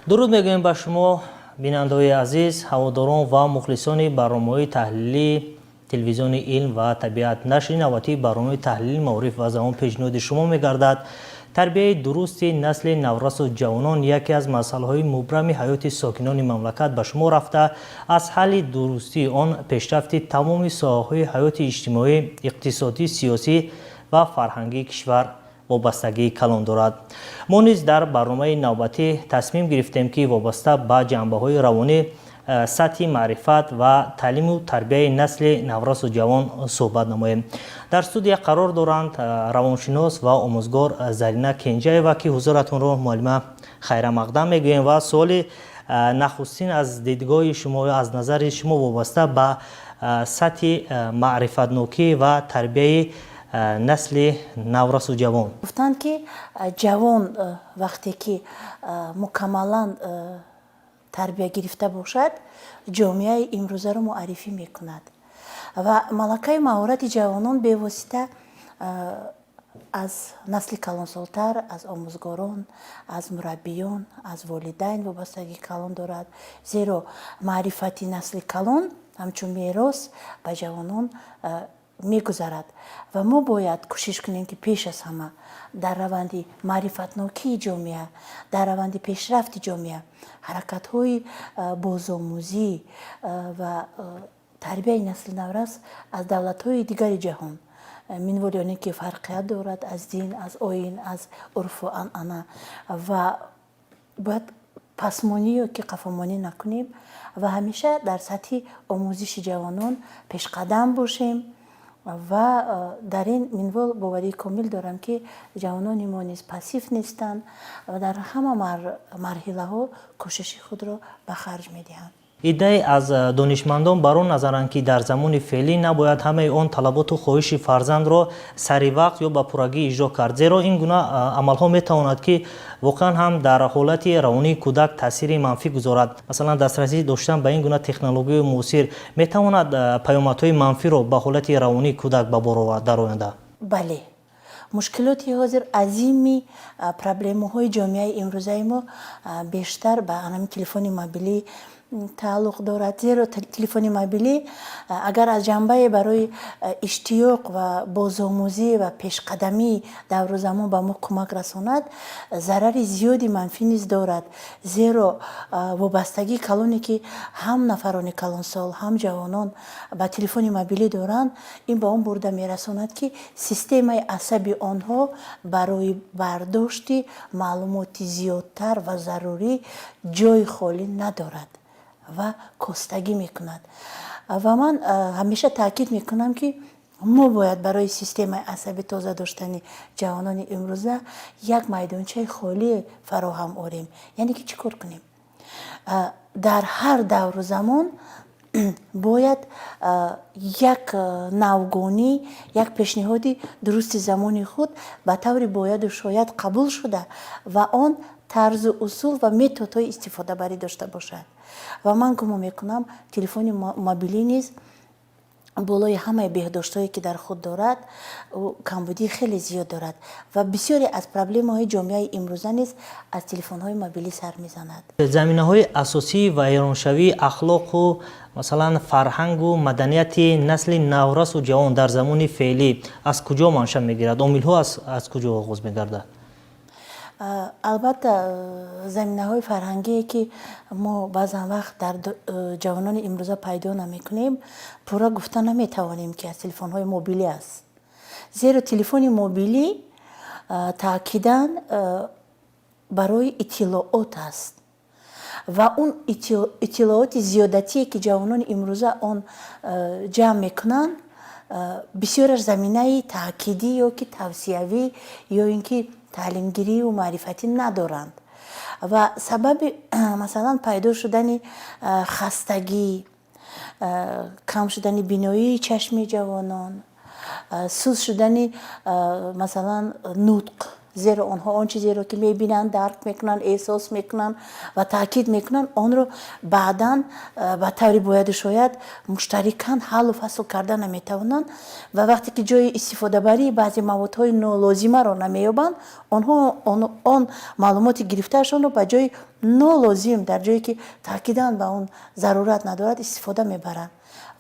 Дуруд мегӯем ба шумо, бинандаҳои азиз, ҳаводорон ва мухлисони барномаҳои таҳлилии телевизиони «Илм ва табиат». Нашри навбатии барномаи таҳлили «Маориф ва замон» пешниҳоди шумо мегардад. Тарбияи дурусти насли наврасу ҷавонон яке аз масъалаҳои мубрами ҳаёти сокинони мамлакат ба шумор рафта, аз ҳалли дурустии он пешрафти тамоми соҳаҳои ҳаёти иҷтимоӣ, иқтисодӣ, сиёсӣ ва фарҳангии кишвар вобастагии калон дорад. Мо низ дар барномаи навбатӣ тасмим гирифтем, ки вобаста ба ҷанбаҳои равонӣ, сатҳи маърифат ва таълиму тарбияи насли наврасу ҷавон суҳбат намоем. Дар студия қарор доранд равоншинос ва омӯзгор Зарина Кенҷаева, ки ҳузуратонро, муаллима, хайрамақдам мегӯем. Ва суоли нахустин: аз дидгоҳи шумо, аз назари шумо, вобаста ба сатҳи маърифатнокӣ ва тарбияи насли наврасу ҷавон. Гуфтанд, ки ҷавон вақте ки мукаммалан тарбия гирифта бошад, ҷомеаи имрӯзаро муаррифӣ мекунад. Ва малакаи маҳорати ҷавонон бевосита аз насли калонсолтар, аз омӯзгорон, аз мураббиён, аз волидайн вобастагии калон дорад, зеро маърифати насли калон ҳамчун мерос ба ҷавонон мегузарад. Ва мо бояд кӯшиш кунем, ки пеш аз ҳама дар раванди маърифатнокии ҷомеа, дар раванди пешрафти ҷомеа ҳаракатҳои бозомӯзӣ ва тарбияи насли наврас аз давлатҳои дигари ҷаҳон, минволи оне ки фарқият дорад аз дин, аз оин, аз урфу анъана, ва бояд пасмонӣ ё ки қафомонӣ накунем ва ҳамеша дар сатҳи омӯзиши ҷавонон пешқадам бошем. Ва дар ин минвол боварии комил дорам, ки ҷавонони мо низ пассив нестанд ва дар ҳама марҳилаҳо кӯшиши худро ба харҷ медиҳанд. Иддае аз донишмандон бар он назаранд, ки дар замони феълӣ набояд ҳамаи он талаботу хоҳиши фарзандро сари вақт ё ба пуррагӣ иҷро кард, зеро ин гуна амалҳо метавонад, ки воқеан ҳам дар ҳолати равонии кӯдак таъсири манфӣ гузорад. Масалан, дастрасӣ доштан ба ин гуна технологияи муосир метавонад паёмадҳои манфиро ба ҳолати равонии кӯдак ба бор овард дар оянда. Бале, мушкилоти ҳозир, азими проблемаҳои ҷомеаи имрӯзаи мо бештар ба ҳамин телефони мобилӣ тааллуқ дорад, зеро телефони мобилӣ агар аз ҷанбае барои иштиёқ ва бозомӯзӣ ва пешқадамии давру замон ба мо кӯмак расонад, зарари зиёди манфӣ низ дорад, зеро вобастагии калоне, ки ҳам нафарони калонсол, ҳам ҷавонон ба телефони мобилӣ доранд, ин ба он бурда мерасонад, ки системаи асаби онҳо барои бардошти маълумоти зиёдтар ва зарурӣ ҷойи холӣ надорад ва костагӣ мекунад. Ва ман ҳамеша таъкид мекунам, ки мо бояд барои системаи асаби тоза доштани ҷавонони имрӯза як майдончаи холӣ фароҳам орем. Яъне ки чӣ кор кунем? Дар ҳар давру замон бояд як навгонӣ, як пешниҳоди дурусти замони худ ба таври бояду шояд қабул шуда ва он тарзу усул ва методҳои истифодабарӣ дошта бошад. Ва ман гумон мекунам, телефони мобилӣ низ болои ҳамаи беҳдоштҳое, ки дар худ дорад, камбудии хеле зиёд дорад ва бисёре аз проблемаҳои ҷомеаи имрӯза низ аз телефонҳои мобилӣ сар мезанад. Заминаҳои асосии вайроншавии ахлоқу, масалан, фарҳангу маданияти насли наврасу ҷавон дар замони феълӣ аз куҷо манша мегирад? Омилҳо аз куҷо оғоз мегардад? Албатта, заминаҳои фарҳангие, ки мо баъзан вақт дар ҷавонони имрӯза пайдо намекунем, пурра гуфта наметавонем, ки аз телефонҳои мобилӣ аст, зеро телефони мобилӣ таъкидан барои иттилоот аст ва он иттилооти зиёдатие, ки ҷавонони имрӯза он ҷамъ мекунанд, бисёраш заминаи таъкидӣ ё ки тавсиявӣ ё ин ки таълимгирию маърифатӣ надоранд. Ва сабаби, масалан, пайдо шудани хастагӣ, кам шудани биноии чашми ҷавонон, суст шудани, масалан, нутқ. Зеро онҳо он чизеро, ки мебинанд, дарк мекунанд, эҳсос мекунанд ва таъкид мекунанд, онро баъдан ба таври бояду шояд муштарикан ҳаллу фасл карда наметавонанд. Ва вақте ки ҷои истифодабарии баъзе маводҳои нолозимаро намеёбанд, онҳо он маълумоти гирифтаашонро ба ҷои нолозим, дар ҷое ки таъкидан ба он зарурат надорад, истифода мебаранд.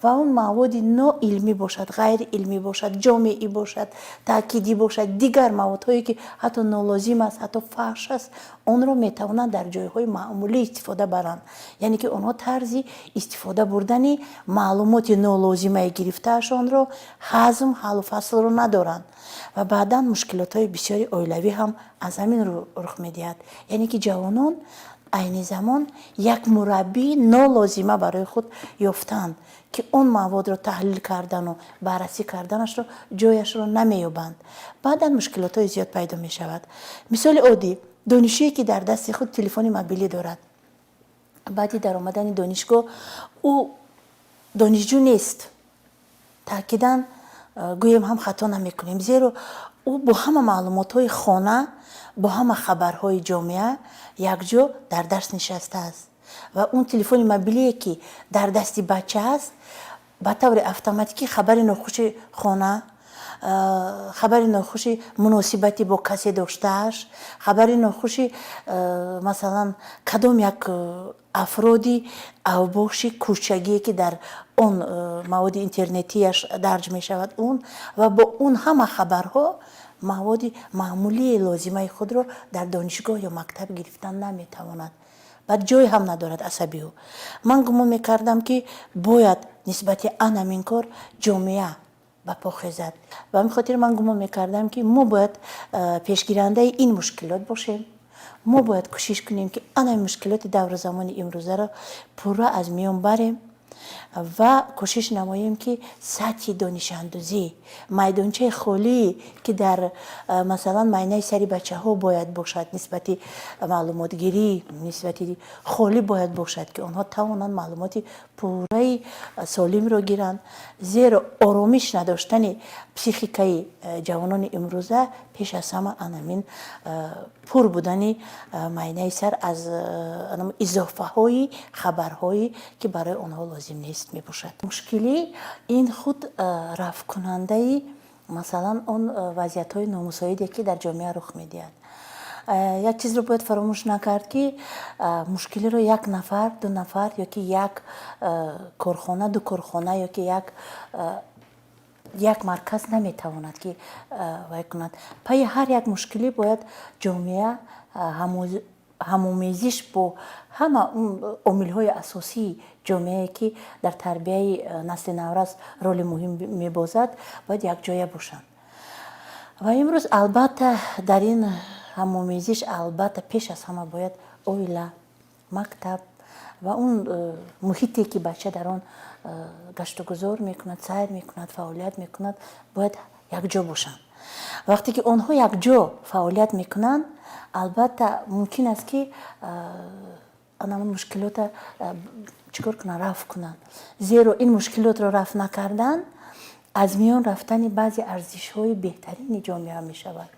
Ва он маводи ноилмӣ бошад, ғайриилмӣ бошад, ҷомеӣ бошад, таъкидӣ бошад, дигар маводҳое, ки ҳатто нолозим аст, ҳатто фаҳш аст, онро метавонанд дар ҷойҳои маъмулӣ истифода баранд. Яъне ки онҳо тарзи истифода бурдани маълумоти нолозимаи гирифтаашонро ҳазм, ҳаллу фаслро надоранд. Ва баъдан мушкилотҳои бисёри оилавӣ ҳам аз ҳамин рух медиҳад. Яъне ки ҷавонон айни замон як мураббии нолозима барои худ ёфтанд, ки он маводро таҳлил кардану баррасӣ карданашро ҷояшро намеёбанд. Баъдан мушкилотҳои зиёд пайдо мешавад. Мисоли оддӣ: донишҷӯе, ки дар дасти худ телефони мобилӣ дорад, баъди даромадани донишгоҳ ӯ донишҷӯ нест, таъкидан гӯем ҳам хато намекунем, зеро ӯ бо ҳама маълумотҳои хона, бо ҳама хабарҳои ҷомеа якҷо дар дарс нишастааст. Ва он телефони мобилие, ки дар дасти бача аст, ба таври автоматикӣ хабари нохуши хона, хабари нохуши муносибати бо касе доштааш, хабари нохуши, масалан, кадом як афроди авбоши кӯчагие, ки дар он маводи интернетияш дарҷ мешавад, он ва бо он ҳама хабарҳо маводи маъмулии лозимаи худро дар донишгоҳ ё мактаб гирифтан наметавонад. Баъд ҷой ҳам надорад асабиҳо. Ман гумон мекардам, ки бояд нисбати ан ҳамин кор ҷомеа ба по хезад. Ба ҳамин хотир ман гумон мекардам, ки мо бояд пешгирандаи ин мушкилот бошем. Мо бояд кӯшиш кунем, ки ана мушкилоти давру замони имрӯзаро пурра аз миён барем ва кӯшиш намоем, ки сатҳи донишандӯзӣ, майдончаи холие, ки дар, масалан, майнаи сари бачаҳо бояд бошад нисбати маълумотгирӣ, нисбати холӣ бояд бошад, ки онҳо тавонанд маълумоти пурраи солимро гиранд. Зеро оромиш надоштани психикаи ҷавонони имрӯза пеш аз ҳама анамин пур будани майнаи сар аз изофаҳои хабарҳое, ки барои онҳо лозим нест, мебошад. Мушкилӣ ин худ рафъкунандаи, масалан, он вазъиятҳои номусоиде, ки дар ҷомеа рух медиҳад. Як чизро бояд фаромӯш накард, ки мушкилиро як нафар, ду нафар ё ки як корхона, ду корхона ё ки як марказ наметавонад, ки вай кунад. Пайи ҳар як мушкилӣ бояд ҷомеа ҳамомезиш бо ҳама омилҳои асосии ҷомеае, ки дар тарбияи насли наврас роли муҳим мебозад, бояд якҷоя бошанд. Ва имрӯз, албатта, дар ин ҳамомезиш, албатта, пеш аз ҳама бояд оила, мактаб ва он муҳите, ки бача дар он гаштугузор мекунад, сайр мекунад, фаъолият мекунад, бояд якҷо бошанд. Вақте ки онҳо якҷо фаъолият мекунанд, албатта, мумкин аст, ки анамон мушкилота чӣ кор кунанд? Рафъ кунанд. Зеро ин мушкилотро рафъ накардан аз миён рафтани баъзе арзишҳои беҳтарини ҷомеа мешавад.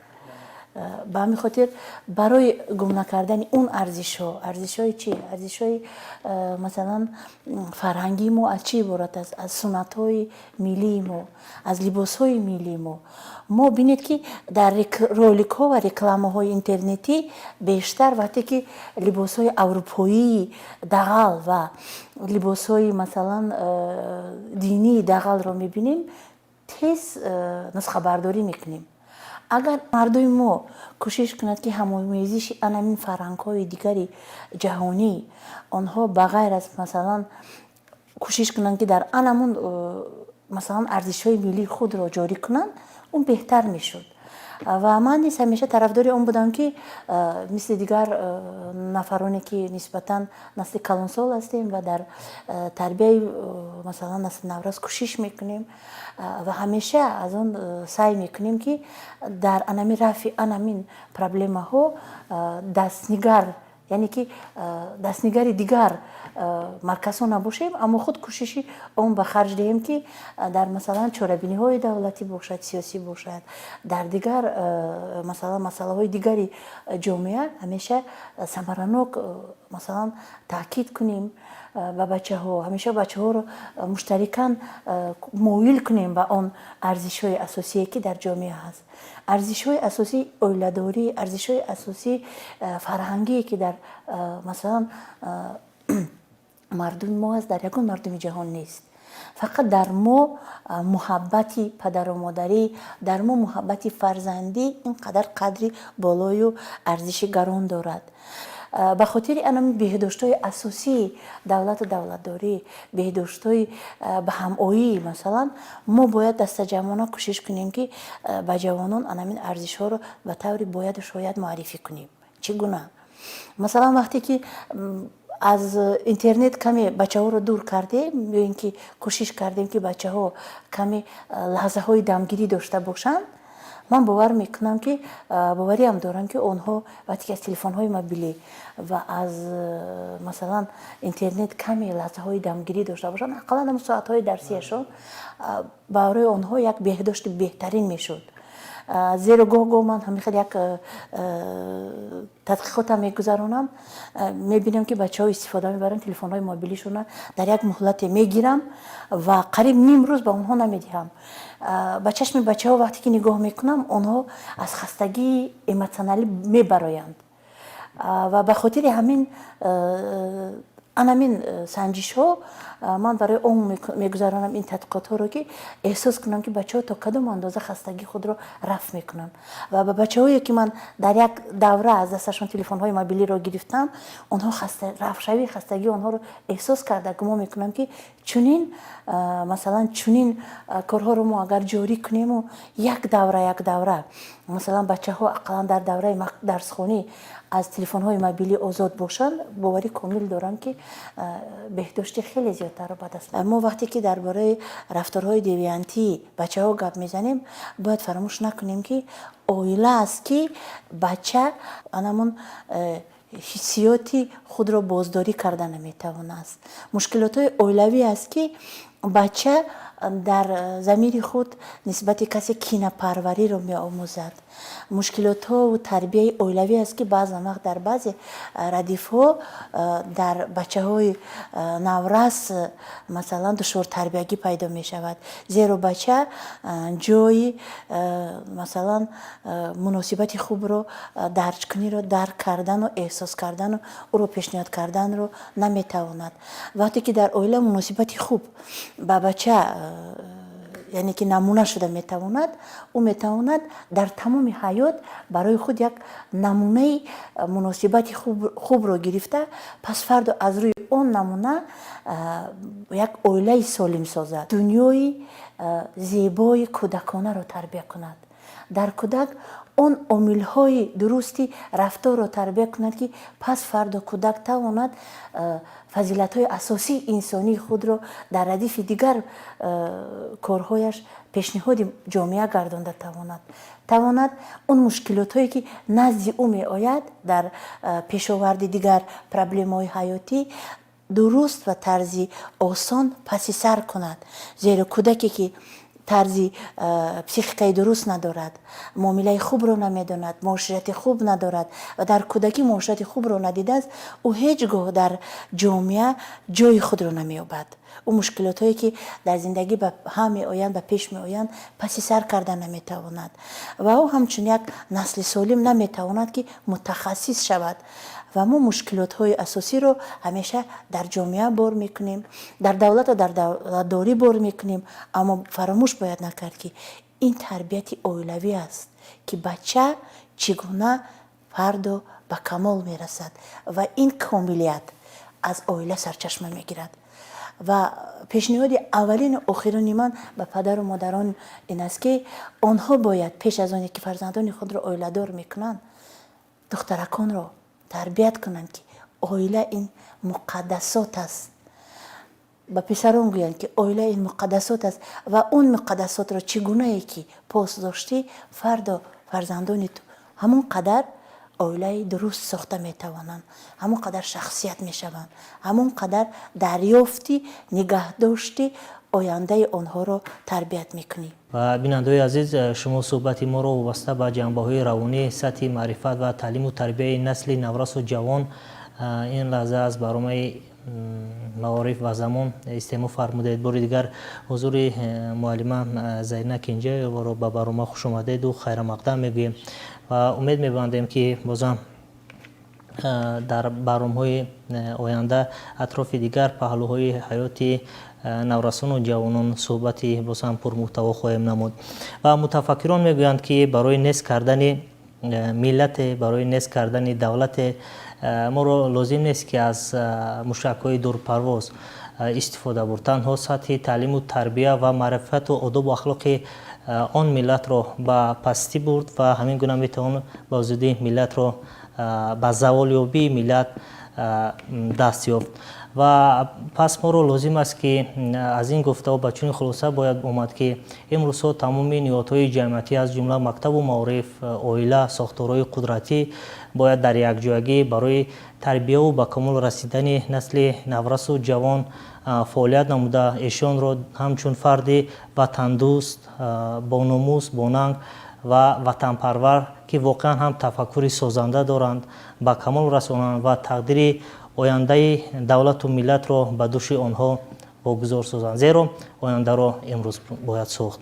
Ба ҳамин хотир барои гум накардани он арзишҳо, арзишҳои чӣ? Арзишҳои, масалан, фарҳангии мо аз чӣ иборат аст? Аз суннатҳои миллии мо, аз либосҳои миллии мо. Мо бинед, ки дар роликҳо ва рекламаҳои интернетӣ бештар вақте ки либосҳои аврупоии дағал ва либосҳои, масалан, динии дағалро мебинем, тез нусхабардорӣ мекунем. Агар мардуми мо кӯшиш кунад, ки ҳамомезиши анамин фарҳангҳои дигари ҷаҳонӣ, онҳо ба ғайр аз, масалан, кӯшиш кунанд, ки дар анамун, масалан, арзишҳои миллии худро ҷорӣ кунанд, он беҳтар мешуд. Ва ман низ ҳамеша тарафдори он будам, ки мисли дигар нафароне, ки нисбатан насли калонсол ҳастем ва дар тарбияи, масалан, насли наврас кӯшиш мекунем ва ҳамеша аз он саъй мекунем, ки дар анами рафъи анамин проблемаҳо дастнигар. Яъне ки дастнигари дигар марказҳо набошем, аммо худ кӯшиши он ба харҷ диҳем, ки дар, масалан, чорабиниҳои давлатӣ бошад, сиёсӣ бошад, дар дигар, масалан, масъалаҳои дигари ҷомеа ҳамеша самаранок, масалан, таъкид кунем ба бачаҳо, ҳамеша бачаҳоро муштарикан моил кунем ба он арзишҳои асосие, ки дар ҷомеа ҳаст, арзишҳои асосии оиладорӣ, арзишҳои асосии фарҳангие, ки дар, масалан, мардуми мо аст, дар ягон мардуми ҷаҳон нест. Фақат дар мо муҳаббати падару модарӣ, дар мо муҳаббати фарзандӣ ин қадар қадри болою арзиши гарон дорад. Ба хотири анами беҳдоштҳои асосии давлату давлатдорӣ, беҳдоштҳои ба ҳамоӣ, масалан, мо бояд дастаҷамъона кӯшиш кунем, ки ба ҷавонон анамин арзишҳоро ба таври бояду шояд муаррифӣ кунем. Чӣ гуна? Масалан, вақте ки аз интернет каме бачаҳоро дур кардем ё ин ки кӯшиш кардем, ки бачаҳо каме лаҳзаҳои дамгирӣ дошта бошанд, ман бовар мекунам, ки бовариам дорам, ки онҳо вақте ки аз телефонҳои мобилӣ ва аз, масалан, интернет каме лаҳзаҳои дамгирӣ дошта бошанд, ақаллан ҳам соатҳои дарсияшон барои онҳо як беҳдошти беҳтарин мешуд. Зеро гоҳ гоҳ ман ҳамин хел як тадқиқотам мегузаронам, мебинам, ки бачаҳо истифода мебаранд телефонҳои мобилишона, дар як муҳлате мегирам ва қариб ним рӯз ба онҳо намедиҳам. Ба чашми бачаҳо вақте ки нигоҳ мекунам, онҳо аз хастагии эмотсионалӣ мебароянд. Ва ба хотири ҳамин анамин санҷишҳо ман барои он мегузаронам ин тадқиқотҳоро, ки эҳсос кунам, ки бачаҳо то кадом андоза хастагии худро рафъ мекунанд. Ва ба бачаҳое, ки ман дар як давра аз дасташон телефонҳои мобилиро гирифтам, онҳо рафъшавии хастагии онҳоро эҳсос карда, гумон мекунам, ки чунин, масалан, чунин корҳоро мо агар ҷорӣ кунему як давра, як давра, масалан, бачаҳо ақаллан дар давраи дарсхонӣ аз телефонҳои мобилӣ озод бошанд, боварӣ комил дорам, ки беҳдошти хеле зиёдтарро ба даст. Мо вақте ки дар бораи рафторҳои девиантии бачаҳо гап мезанем, бояд фаромӯш накунем, ки оила аст, ки бача анамон ҳиссиёти худро боздорӣ карда наметавонаст. Мушкилотҳои оилавӣ аст, ки бача дар замири худ нисбати касе кинапарвариро меомӯзад. Мушкилотҳову тарбияи оилавӣ аст, ки баъзан вақт дар баъзе радифҳо дар бачаҳои наврас, масалан, душвортарбиягӣ пайдо мешавад, зеро бача ҷои, масалан, муносибати хубро дарҷкуниро дарк кардану эҳсос кардану ӯро пешниҳод карданро наметавонад. Вақте ки дар оила муносибати хуб ба бача, яъне ки намуна шуда метавонад, ӯ метавонад дар тамоми ҳаёт барои худ як намунаи муносибати хубро гирифта, пас фардо аз рӯи он намуна як оилаи солим созад, дунёи зебои кӯдаконаро тарбия кунад, дар кӯдак он омилҳои дурусти рафторро тарбия кунад, ки пас фардо кӯдак тавонад фазилатҳои асосии инсонии худро дар радифи дигар корҳояш пешниҳоди ҷомеа гардонда тавонад, тавонад он мушкилотҳое, ки назди ӯ меояд дар пешоварди дигар проблемаҳои ҳаётӣ, дуруст ва тарзи осон паси сар кунад. Зеро кӯдаке, ки тарзи психикаи дуруст надорад, муомилаи хубро намедонад, муоширати хуб надорад ва дар кӯдакӣ муоширати хубро надидааст, ӯ ҳеҷ гоҳ дар ҷомеа ҷои худро намеёбад. Ӯ мушкилотҳое, ки дар зиндагӣ ба ҳам меоянд, ба пеш меоянд, паси сар карда наметавонад ва ӯ ҳамчун як насли солим наметавонад, ки мутахассис шавад. Ва мо мушкилотҳои асосиро ҳамеша дар ҷомеа бор мекунем, дар давлату дар давлатдорӣ бор мекунем, аммо фаромӯш бояд накард, ки ин тарбияти оилавӣ аст, ки бача чӣ гуна фардо ба камол мерасад ва ин комилият аз оила сарчашма мегирад. Ва пешниҳоди аввалину охирони ман ба падару модарон ин аст, ки онҳо бояд пеш аз оне ки фарзандони худро оиладор мекунанд, духтараконро тарбият кунанд, ки оила ин муқаддасот аст, ба писарон гӯянд, ки оила ин муқаддасот аст ва он муқаддасотро чӣ гунае ки пос доштӣ, фардо фарзандони ту ҳамон қадар Оилаи дуруст сохта метавонанд, ҳамон қадар шахсият мешаванд, ҳамон қадар дарёфти нигаҳдошти ояндаи онҳоро тарбият мекунӣ. Ва бинандаҳои азиз, шумо суҳбати моро вобаста ба ҷанбаҳои равонӣ, сатҳи маърифат ва таълиму тарбияи насли наврасу ҷавон ин лаҳза аз барномаи «Маориф ва замон» истемоъ фармудед. Бори дигар ҳузури муаллима Зарина Кенҷаеваро ба барнома хушомадеду хайрамақдам мегӯем ва умед мебандем, ки бозам дар барномаҳои оянда атрофи дигар паҳлӯҳои ҳаёти наврасону ҷавонон суҳбати бозам пурмуҳтаво хоҳем намуд. Ва мутафаккирон мегӯянд, ки барои нест кардани миллате, барои нест кардани давлате моро лозим нест, ки аз мушакҳои дурпарвоз истифода бурд. Танҳо сатҳи таълиму тарбия ва маърифату одобу ахлоқи он миллатро ба пастӣ бурд ва ҳамин гуна метавон ба зудӣ миллатро ба заволёбии миллат даст ёфт. Ва пас моро лозим аст, ки аз ин гуфтаҳо ба чунин хулоса бояд омад, ки имрӯзҳо тамоми ниҳодҳои ҷамъиятӣ, аз ҷумла мактабу маориф, оила, сохторҳои қудратӣ бояд дар якҷоягӣ барои тарбияву ба камол расидани насли наврасу ҷавон фаъолият намуда, эшонро ҳамчун фарди ватандӯст, бономус, бонанг ва ватанпарвар, ки воқеан ҳам тафаккури созанда доранд, ба камол расонанд ва тақдири ояндаи давлату миллатро ба дӯши онҳо вогузор созанд, зеро ояндаро имрӯз бояд сохт.